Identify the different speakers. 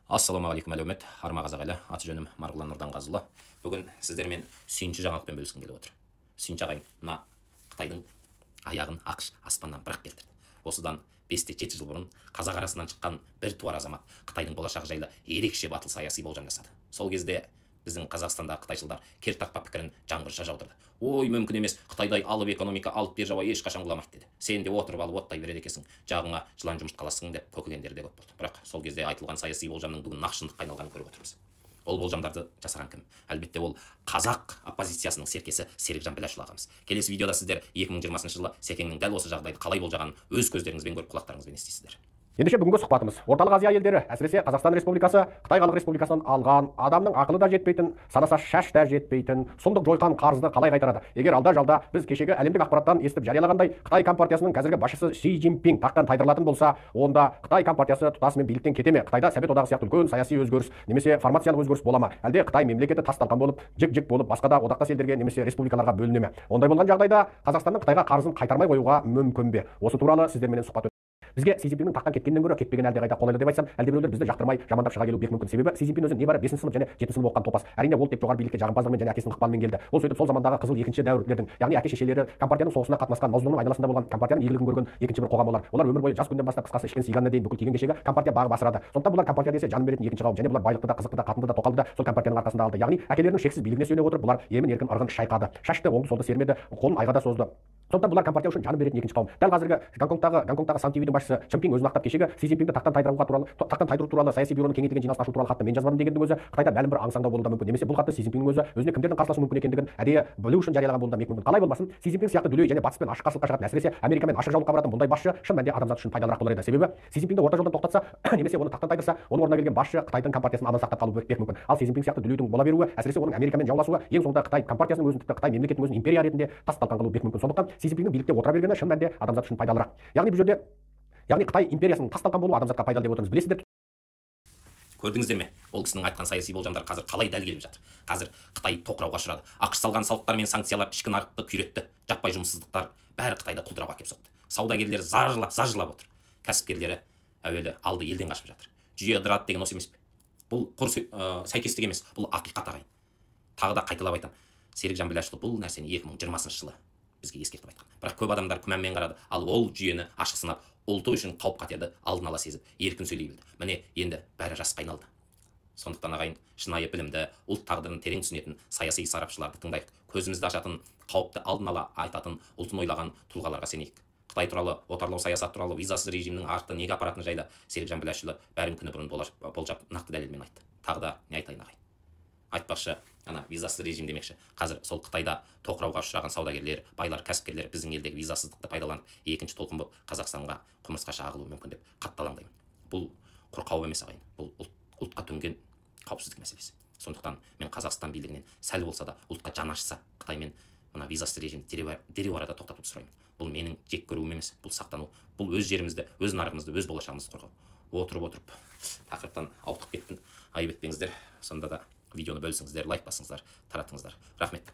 Speaker 1: Ассалаумағалейкум, әлеумет, арма қазақ елі, аты жөнім Марғұлан Нұрданғазыұлы. Бүгін сіздермен сүйінші жаңалықпен бөліскім келіп отыр. Сүйінші, ағайын, мына Қытайдың аяғын АҚШ аспаннан бір-ақ келтірді. Осыдан 5 те 7 жыл бұрын қазақ арасынан шыққан бір туар азамат Қытайдың болашағы жайлы ерекше батыл саяси болжам жасады. Сол кезде біздің Қазақстандағы қытайшылдар кертартпа пікірін жаңбырша жаудырды. «Ой, мүмкін емес, Қытайдай алып экономика, алып держава ешқашан құламайды», – деді. «Сен де отырып алып оттай береді екенсің, жағыңа жылан жұмыртқаласың», – деп көкігендері де көп болды. Бірақ сол кезде айтылған саяси болжамның бүгін нақ шындыққа айналғанын көріп отырмыз. Ол болжамдарды жасаған кім? Әлбетте, ол қазақ оппозициясының серкесі Серікжан Біләшұлы ағамыз. Келесі видеода сіздер 2020 жылы Секеңнің дәл осы жағдайды қалай болжағанын өз көздеріңізбен көріп, құлақтарыңызбен естисіздер.
Speaker 2: Ендеше, бүгінгі сұхбатымыз Орталық Азия елдері, әсіресе Қазақстан Республикасы Қытай Халық Республикасынан алған, адамның ақылы да жетпейтін, санаса шаш та жетпейтін сұмдық жойқан қарызды қалай қайтарады? Егер алда жалда біз кешегі әлемдік ақпараттан естіп жариялағандай, Қытай компартиясының қазіргі басшысы Си Цзиньпин тақтан тайдырылатын болса, онда Қытай компартиясы тұтасымен биліктен кете ме? Қытайда Совет Одағы сияқты үлкен саяси өзгеріс немесе формациялық өзгеріс бола ма? Әлде Қытай мемлекеті тас талқан болып, жік жік болып, басқа да одақтас елдерге немесе республикаларға бөліне ме? Ондай болған жағдайда Қазақстанның Қытайға қарызын қайтармай қоюға мүмкін бе? Осы туралы сіздерменен сұхбат. Бізге Си Цзиньпиннің тақтан кеткенінен гөрі кетпеген әлдеқайда қолайлы деп айтсам, әлдебіреулер бізді жақтырмай, жамандап шыға келуі бек мүмкін. Себебі Си Цзиньпин өзі небәрі бесінші сынып және жетінші сынып оқыған топас. Әрине, ол тек жоғары билікке жағымпаздығымен және әкесінің ықпалымен келді. Ол сөйтіп сол замандағы қызыл екінші дәуірлердің, яғни әке шешелері компартияның соғысына қатынасқан, Мао Цзедунның айналасында болған, компартияның игілігін көрген екінші бір қоғам олар. Олар өмір бойы, жас күннен бастап, қысқасы, ішкен сиғанына дейін бүкіл киген кешегі компартия бағып асырады. Сондықтан бұлар компартия десе жанын беретін екінші қауым. Және бұлар байлықты да, қызықты да, қатынды да, тоқалды да сол компартияның арқасында алды. Яғни әкелерінің шексіз билігіне сүйене отырып, бұлар емін еркін ырғын шайқады, шашты, оңды солды сермеді, қолын айға да созды. Сондықтан бұлар компартия үшін жанын беретін екінші қауым. Дәл қазіргі Гонконгтағы Сан ТВ-дің басшысы Чымпиң өзін ақтап, кешегі Си Цзиньпинді тақтан тайдыру туралы саяси бюроның кеңейтілген жиналысын ашу туралы хатты мен жазбадым дегендің өзі Қытайда мәлім бір аң-саңдау болуы да мүмкін. Немесе бұл хатты Си Цзиньпиннің өзі өзіне кімдердің қарсыласуы мүмкін екендігін әдейі білу үшін жариялаған болуы да мүмкін. Қалай болмасын, Си Цзиньпин сияқты дүлей және батыспен ашық қарсылыққа шығатын, әсіресе Америкамен ашық жаулыққа баратын бұндай басшы шын мәнінде адамзат үшін пайдалырақ болар еді. Себебі Си Цзиньпинді орта жолдан тоқтатса немесе оны тақтан тайдырса, оның орнына келген басшы Қытайдың компартиясын аман сақтап қалуы бек мүмкін. Ал Си Цзиньпин сияқты дүлейдің бола беруі, әсіресе оның Америкамен жауласуы, ең соңында Қытай компартиясының өзін, тіпті Қытай мемлекетінің өзін империя ретінде тас талқан қылуы бек мүмкін. Сондықтан Си Цзиньпиннің билікте отыра бергені шын мәнінде адамзат үшін пайдалырақ. Яғни бұл жерде, яғни Қытай империясының тас талқан болуы адамзатқа пайдалы деп отырмыз, білесіздер.
Speaker 1: Көрдіңіздер ме, ол кісінің айтқан саяси болжамдары қазір қалай дәл келіп жатыр? Қазір Қытай тоқырауға ұшырады. АҚШ салған салықтар мен санкциялар ішкі нарықты күйретті. Жаппай жұмыссыздықтар, бәрі Қытайды құлдырауға әкеп соқты. Саудагерлері зар жылап, зар жылап отыр. Кәсіпкерлері әуелі алды елден қашып жатыр. Жүйе ыдырады деген осы емес пе? Бұл құр сәйкестік емес, бұл ақиқат, ағайын. Тағы да қайталап айтамын, Серікжан Біләшұлы бұл нәрсені 2020 жылы бізге ескертіп айтқан. Бірақ көп адамдар күмәнмен қарады. Ал ол жүйені ашық сынап, ұлты үшін қауіп қатерді алдын ала сезіп, еркін сөйлей білді. Міне, енді бәрі расқа айналды. Сондықтан, ағайын, шынайы білімді, ұлт тағдырын терең түсінетін саяси сарапшыларды тыңдайық. Көзімізді ашатын, қауіпті алдын ала айтатын, ұлтын ойлаған тұлғаларға сенейік. Қытай туралы, отарлау саясат туралы, визасыз режимнің арты неге апаратыны жайлы Серікжан Біләшұлы бәрін күні бұрын болжап, нақты дәлелмен айтты. Тағы да не айтайын, ағайын? Айтпақшы, ана визасыз режим демекші, қазір сол Қытайда тоқырауға ұшыраған саудагерлер, байлар, кәсіпкерлер біздің елдегі визасыздықты пайдаланып, екінші толқын болып Қазақстанға құмырсқаша ағылуы мүмкін деп қатты алаңдаймын. Бұл құр қауіп емес, ағайын, бұл ұлтқа төнген қауіпсіздік мәселесі. Сондықтан мен Қазақстан билігінен сәл болса да ұлтқа жаны ашыса, Қытаймен мына визасыз режимді дереу арада тоқтатуды сұраймын. Бұл менің жек көруім емес, бұл сақтану, бұл өз жерімізді, өз нарығымызды, өз болашағымызды қорғау. Отырып отырып тақырыптан ауытқып кеттім, айып етпеңіздер. Сонда да видеоны бөлісіңіздер, лайк басыңыздар, таратыңыздар. Рахмет.